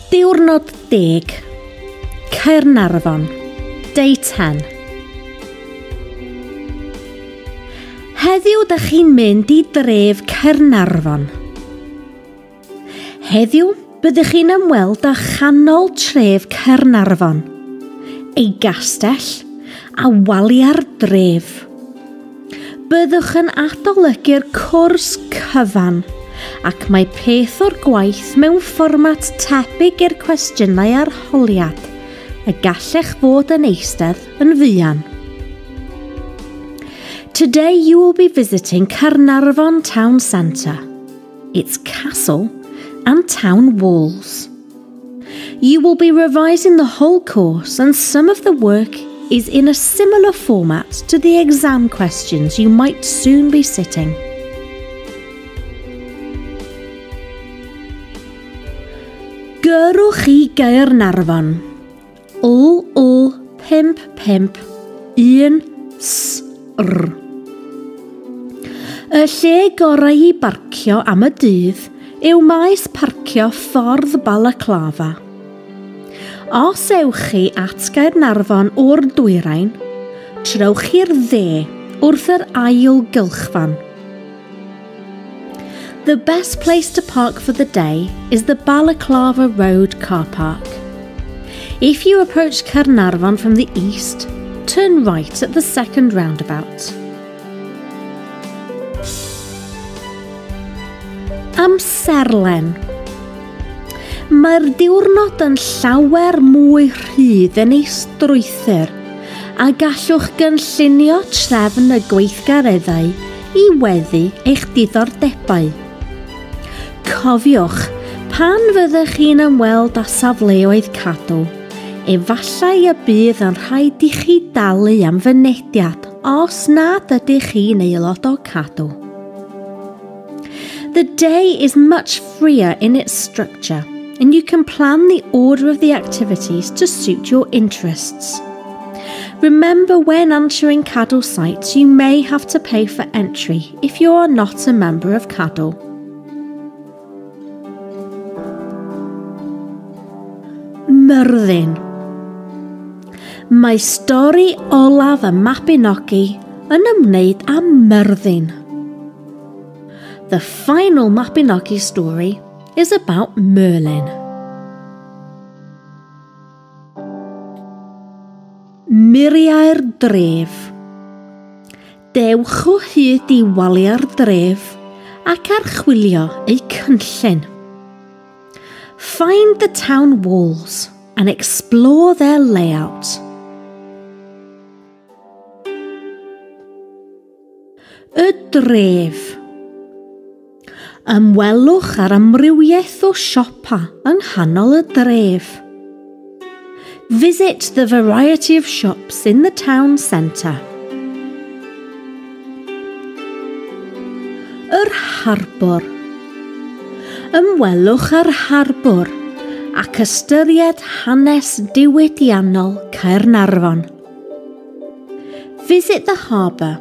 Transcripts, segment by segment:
Diwrnod 10. Caernarfon. Day 10. Heddiw dych chi'n mynd i dref Caernarfon. Heddiw byddwch chi'n ymweld â chanol tref Caernarfon, ei gastell a waliau'r dref. Byddwch yn adolygu'r cwrs cyfan ac mae peth o'r gwaith mewn fformat tebyg i'r cwestiynau arholiad y gallech fod yn eistedd yn fuan. Today you will be visiting Caernarfon Town Centre, its castle and town walls. You will be revising the whole course and some of the work is in a similar format to the exam questions you might soon be sitting. Gyrrwch i Gaernarfon. L L 5 5 1 S R. Y lle gorau i barcio am y dydd yw maes parcio Ffordd Balaclava. Os ewch chi at Gaernarfon o'r dwyrain, trowch i'r dde wrth yr ail gylchfan. The best place to park for the day is the Balaclava Road car park. If you approach Caernarfon from the east, turn right at the second roundabout. Amserlen. Mae'r diwrnod yn llawer mwy rhydd yn ei strwythur a gallwch gynllunio trefn y gweithgareddau i weddu eich diddordebau. Cofiwch, pan fyddwch chi'n ymweld â safleoedd Cadw, efallai y bydd yn rhaid i chi dalu am fynediad os nad ydych chi'n aelod o Cadw. The day is much freer in its structure and you can plan the order of the activities to suit your interests. Remember, when entering Cadw sites, you may have to pay for entry if you are not a member of Cadw. Myrddin. Mae stori olaf y Mabinogi yn ymwneud â Myrddin. The final Mabinogi story is about Merlin. Muriau'r dref. Dewch o hyd i waliau'r dref ac archwilio eu cynllun. Find the town walls and explore their layout. Y dref. Ymwelwch ar amrywiaeth o siopa yng nghanol y dref. Visit the variety of shops in the town centre. Yr harbwr. Ymwelwch â'r harbwr ac ystyried hanes diwydiannol Caernarfon. Visit the harbour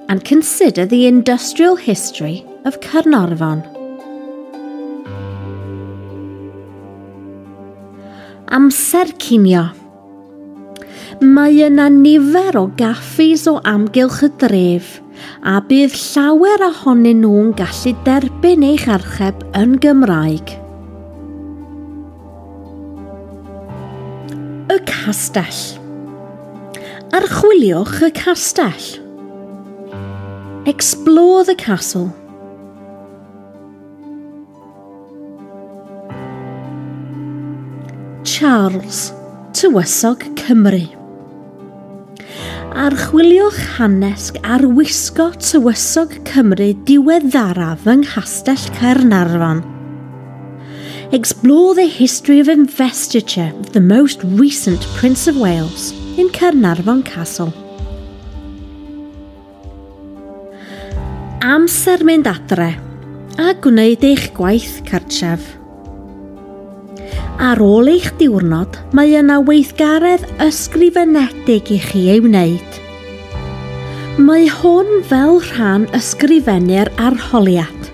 and consider the industrial history of Caernarfon. Amser cinio. Mae yna nifer o gaffis o amgylch y dref a bydd llawer ohonyn nhw'n gallu derbyn eich archeb yn Gymraeg. Y castell. Archwiliwch y castell. Explore the castle. Charles, Tywysog Cymru. Archwiliwch hanes arwisgo Tywysog Cymru diweddaraf yng Nghastell Caernarfon. Explore the history of investiture of the most recent Prince of Wales in Caernarfon Castle. Amser mynd adre a gwneud eich gwaith cartref. Ar ôl eich diwrnod, mae yna weithgaredd ysgrifenedig i chi ei wneud. Mae hwn fel rhan ysgrifennu'r arholiad.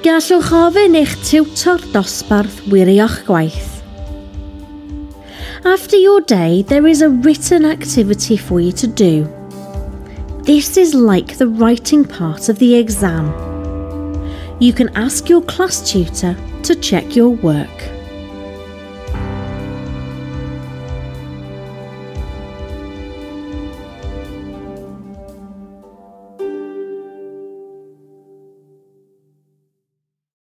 Gallwch ofyn i'ch tiwtor dosbarth wirio'ch gwaith. After your day, there is a written activity for you to do. This is like the writing part of the exam. You can ask your class tutor to check your work.